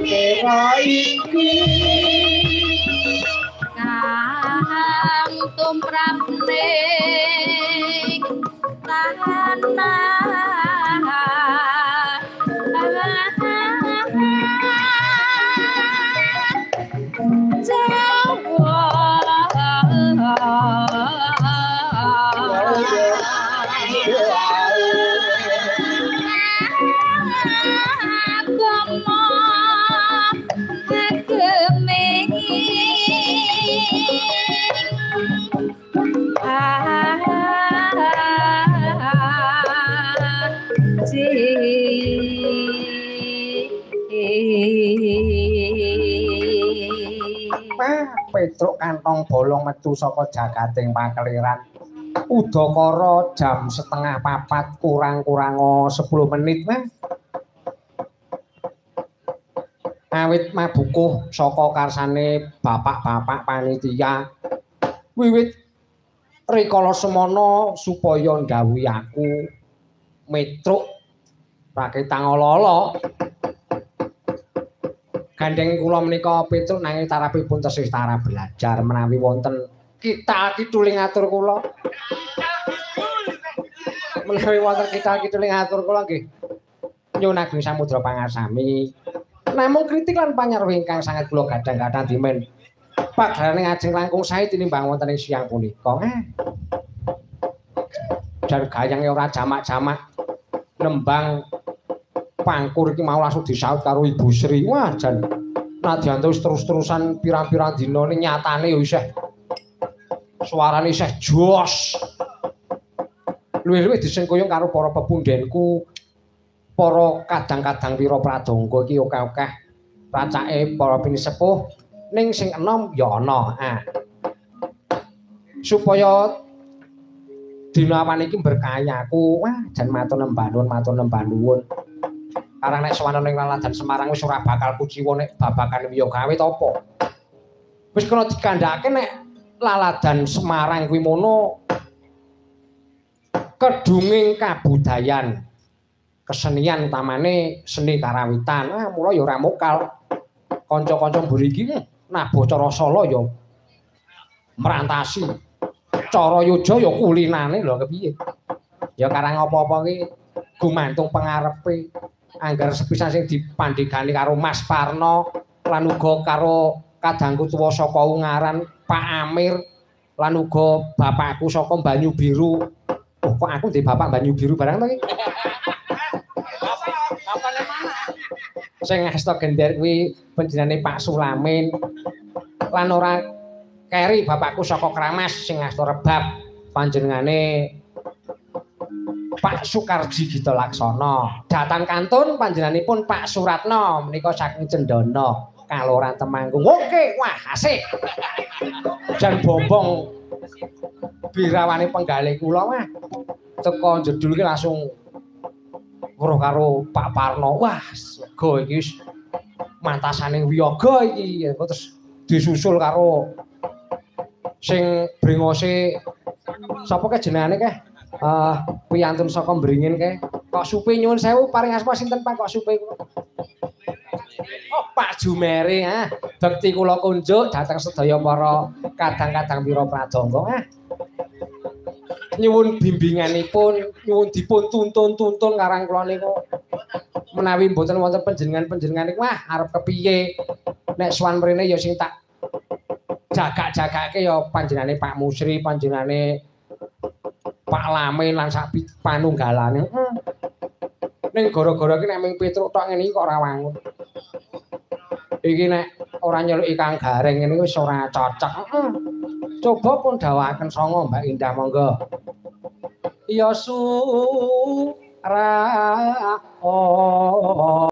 kira iki kang tumrap ning tanah Jawa. Agama ageming Petruk kantong bolong metu saka jagating pakeliran. Udakara jam 3:30 kurang-kurang 10 menit mah. Awit mabukuh saka karsane bapak-bapak panitia. Wiwit rikala semana supaya ndhawuhi aku metruk raketang ala-ala. Gandeng kula menika Petruk nanging tarapipun tesih tarap belajar menawi wonten kita kituling atur kula. Menawi wonten kita kituling atur kula nggih nyuwun ageng samudra pangarsami. Namung kritik lan panyarwi ingkang sanget kula gadang-gadang dimen pagarane ngajeng langkung sae tinimbang wonten ing siang punika. Jan gayange ora jamak-jamak nembang pangkur iki mau langsung disaut karo Ibu Sri. Wah, jan nadyan wis terus-terusan pirang-pirang dina ning nyatane ya isih suarane isih jos. Luwih-luwih disengkuyung karo para pepundhenku, para kadang-kadang wira pradangga iki akeh-akeh racake para pinisepuh ning sing enom ya ana. Ah. Supaya dina awan iki berkahi aku. Wah, jan matur nembah nuwun, matur nembah nuwun. Karang nek sowan ning Laladan Semarang wis ora bakal kuciwa nek babagan wiyoga awit apa. Wis kena dikandhakake nek Laladan Semarang kuwi mono kedunging kabudayan kesenian utamane seni karawitan. Ah mula ya ora mokal. Kanca-kanca mburi iki nabuh cara Solo ya merantasi. Cara Yojo ya kulinane lho kepiye. Ya karang apa-apa ki gumantung pengarepe. Angger sepisan sing dipandhegani karo Mas Parno lan uga karo kadangku tuwa saka Ungaran Pak Amir lan uga bapakku saka Banyu Biru. Oh kok aku ndek bapak Banyu Biru barang to iki? Bapakne mana? Sing ngasta gender kuwi panjenengane Pak Sulamin. Lan ora keri bapakku saka Kramas sing ngasta rebab panjenengane Pak Sukarji Gita Laksana. Datan kantun panjenenganipun Pak Suratno menika saking Cendana, Kaloran Temanggung. Oke, wah asik. Jan bombong birawane penggalih kula wah. Teko jedul iki langsung weruh karo Pak Parno. Wah, lega iki wis mantasane wiyaga iki. Terus disusul karo sing brengose sapa ke jenengane keh? Piyantun saka Mbringin kae. Kok Supe nyuwun sewu paring asma sinten Pak kok Supe kula? Oh, Pak Jumeri ah. Bekti kula kunjuk dhateng sedaya para kadang-kadang wira pradangga ah. Nyuwun bimbinganipun, nyuwun dipun tuntun-tuntun karang kula niku. Menawi mboten wonten panjenengan-panjenengan niku wah arep kepiye. Nek sowan mrene ya sing tak jagak-jagake ya panjenengane Pak Musri, panjenengane Pak Lamin lan sak panunggalane. Ning gara-gara iki nek ming Petruk tok ngene iki kok ora wangun. Iki nek ora nyeluki Kang Gareng ngene wis ora cocok. Coba pun dawaken sanga Mbak Indah monggo. Ya su ra o.